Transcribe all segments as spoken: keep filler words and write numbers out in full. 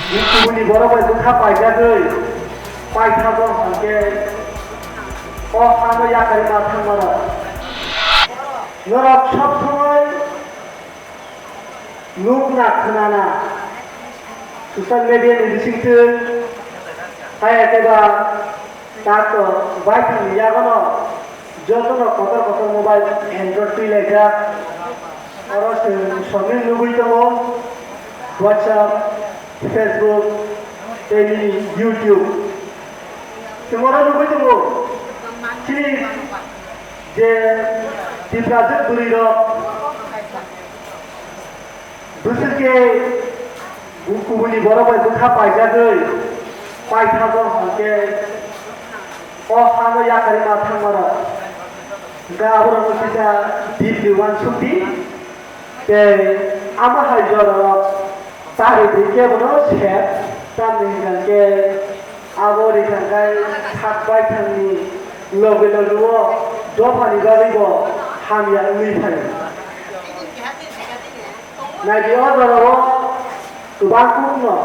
Kubuni borok bai bwkha paijagwi paithago hwnkhe o hano yakarwi ma thangmarok. Norok sob somoi nukna khwnana social media ni bisingtwi hai khe ba tak to baithangni yagono jotono kotor kotor mobile Android twi laijak. Oro chwng somni nugwi tongo WhatsApp, Facebook, tei nini YouTube. Chwng oro nugwi tongo chini je Tiprajwk bwrwirok bwswk khe kubuni borok bai bwkha paijagwi paithago hwnkhe o hano yakarwi ma thangmarok. Hwnkhe aborokno kisa deeply uansukdi. Tei amo hai jorao tari di kebono sep, tamni hwnkhe abo rikha khai sak baithangni loge loge o dophani bagwi bo hamya wngwi phaio. Naidi o jorao kwbang kukno.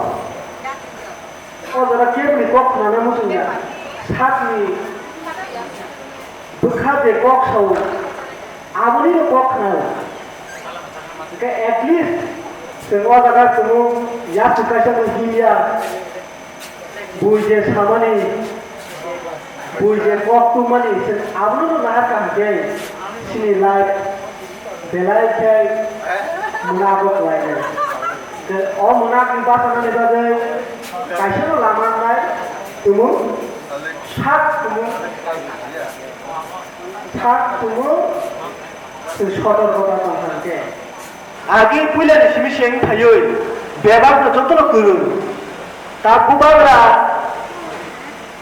O jora keboni kok khnana muchungya. Sakni bwkha je kok sao, abonino kok khnao. Hwnkhe at least chwng o jaga chwngno yasu kaisa no himya. Bui je samani, bui je kok tubmani, chwng abono no nahar kaham khe chini life belai khe mwnago kwlainai. Tei o mwnakni bachanani bagwi kaisano lama wngnai tumung, sak tumung, sak tumung, chwng sotorkota tong thang khe. Agi puilani simi se wng phaiwi bebakno jotono kwrwng. Ta bubagra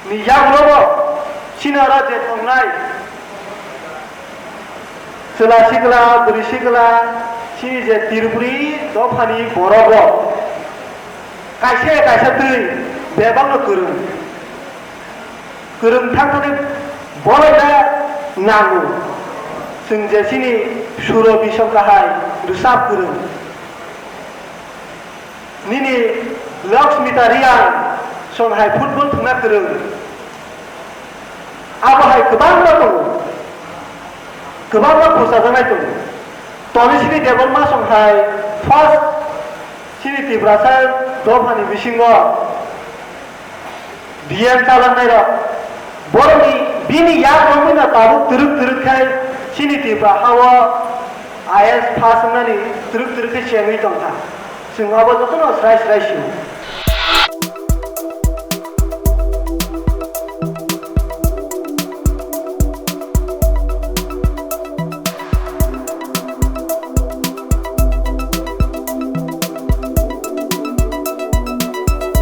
ni yagulogo chini oro je tongnai chwla sikla, bwrwi sikla, chini je Tripuri dophani borok rok kaisa kaisa twi bebakno kwrwng. Kwrwng thangmani borokno nango. Chwng je chini suro bisong kahai rwchap kwrwng. Nini Laksmita Reang song hai football thwngna kwrwng. Abo hai kwbangma tongo. Kwbangma phusajaknai tongo. Toni sini Debbarma song hai first chini Tiprasa dophani bisingo D M chalangnai rok, borokni bini yak romwi no tabuk twrwk twrwk khai chini Tripura hao I A S pass wngnani twrwk twrwk khe chengwi tongkha. Chwng abo jotono srai srai sio.